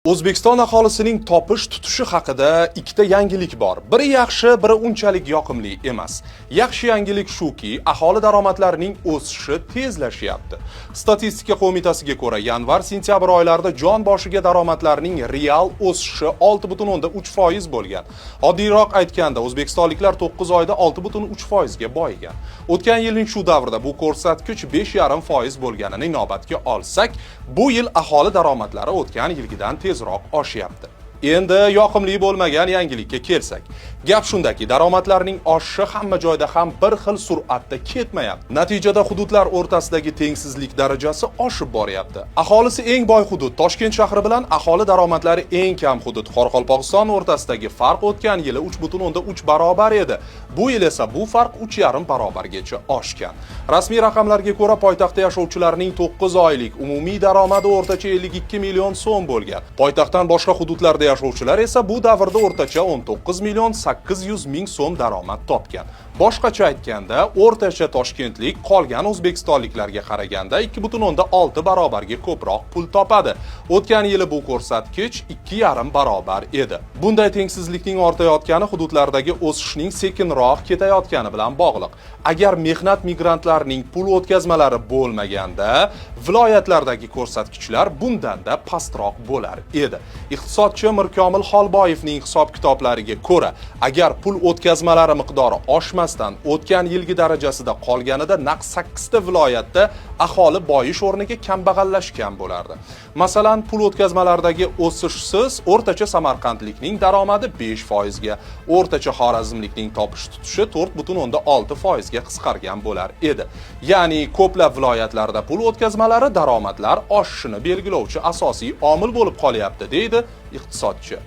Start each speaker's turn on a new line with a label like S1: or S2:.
S1: O'zbekiston aholisining topish tutishi haqida ikkita yangilik bor. Biri yaxshi, biri unchalik yoqimli emas. Yaxshi yangilik shuki, aholi daromadlarining o'sishi tezlashyapti. Statistika qo'mitasiga ko'ra, yanvar-sentyabr oylarida jon boshiga daromadlarning real o'sishi 6,3% bo'lgan. Oddiyroq aytganda, o'zbekistonliklar 9 oyda 6,3% ga boyigan. O'tgan yilning shu davrida bu ko'rsatkich 5,5% bo'lganini inobatga olsak, bu yil aholi daromadlari o'tgan yilgidan tezroq oshyapti. Endi yoqimli bo'lmagan yangilikka kelsak. Gap shundaki, daromadlarning oshishi hamma joyda ham bir xil sur'atda ketmayapti. Natijada hududlar o'rtasidagi tengsizlik darajasi oshib boryapti. Aholisi eng boy hudud Toshkent shahri bilan aholi daromadlari eng kam hudud Qoraqalpog'iston o'rtasidagi farq o'tgan yili 3,3 barobar edi. Bu yil esa bu farq 3,5 barobargacha oshgan. Rasmiy raqamlarga ko'ra, poytaxtda yashovchilarning 9 oylik umumiy daromadi o'rtacha 52 million so'm bo'lgan. Poytaxtdan boshqa hududlarda yashovchilar esa bu davrda o'rtacha 19 million 800 ming so'm daromad topgan. Boshqacha aytganda, o'rtacha toshkentlik qolgan o'zbekistonliklarga qaraganda 2,6 barobarga ko'proq pul topadi. O'tgan yili bu ko'rsatkich 2,5 barobar edi. Bunday tengsizlikning ortayotgani hududlardagi o'sishning sekinroq ketayotgani bilan bog'liq. Agar mehnat migrantlarining pul o'tkazmalari bo'lmaganda, viloyatlardagi ko'rsatkichlar bundanda pastroq bo'lar edi. Iqtisodchi Mirkomil Xolboyevning hisob-kitoblariga ko'ra, agar pul o'tkazmalari miqdori oshmasdan o'tgan yilgi darajasida qolganida, naq 8 ta viloyatda aholi boyish o'rniga kambag'allashgan bo'lardi. Masalan, pul o'tkazmalaridagi o'sishsiz o'rtacha samarqandlikning daromadi 5% ga, o'rtacha xorazmlikning topish tutishi 4,6% ga qisqargan bo'lar edi. Ya'ni ko'plab viloyatlarda pul o'tkazmalari daromadlar oshishini belgilovchi asosiy omil bo'lib qolyapti, deydi iqtisodchi.